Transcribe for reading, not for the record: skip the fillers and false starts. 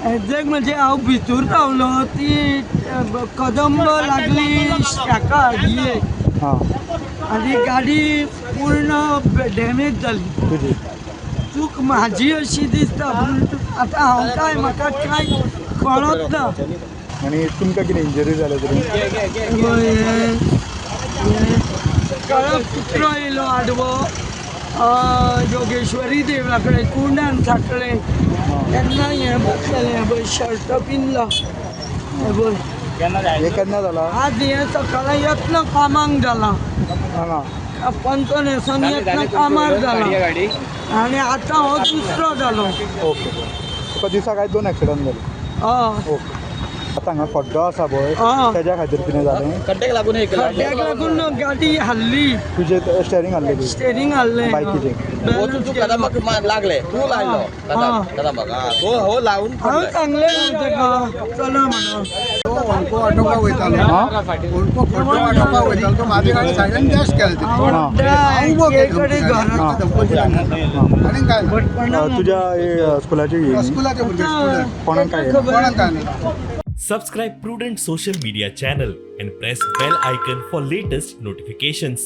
Exact म्हणजे हांव भितूर रावलो ती कदंब लागली हाका गाडयेक आनी गाडी पूर्ण डॅमेज जाली. तुजी चूक म्हाजी अशी दिसता, पूण आतां हांव काय म्हाका कांय कळत ना. आनी तुमकां कितें इंजरी जाल्या तरी? सकाळो कुत्रो येयलो आडवो जोगेश्वरी देवळा कडेन कुंडान सांखळे, तेन्ना हें बसलें, हें पळय शर्ट पिंदलो, हें पळय. हें केन्ना जाला? आज हें सकाळीं यत्न कामाक जाला. हांगा पंचो न्हेसोन यत्न कामार जाला आनी आतां हो दुसरो जालो. ओके, तुका दिसाक आयज दोन एक्सिडंट जाले? हय. ओके, आतां हांगा खड्डो आसा पळय, तेज्या खातीर कितें जालें? खड्ड्याक लागून एक खड्ड्याक लागून गाडी हाल्ली. तुजें स्टेरींग हाल्लें? स्टेरींग हाल्लें. बायकीचें. वचून तू कदंबाक लागले, तू लायलो कदंबाक, तो हो लावून. हांव सांगलें न्हू तेका चला म्हणून. होंडको वाटोवपाक वयतालो, होंडको खड्डो वाटोवपाक वयतालो, तो म्हाजी गाडी सायडीन डॅश केली तेणी. हांव उबो केलो धपकोची आनी काय ना. तुज्या स्कुलाची? स्कुलाचे भुरगे, स्कुलाचे. कोणाक काय? कोणाक काय ना. Subscribe Prudent Social Media channel and press bell icon for latest notifications.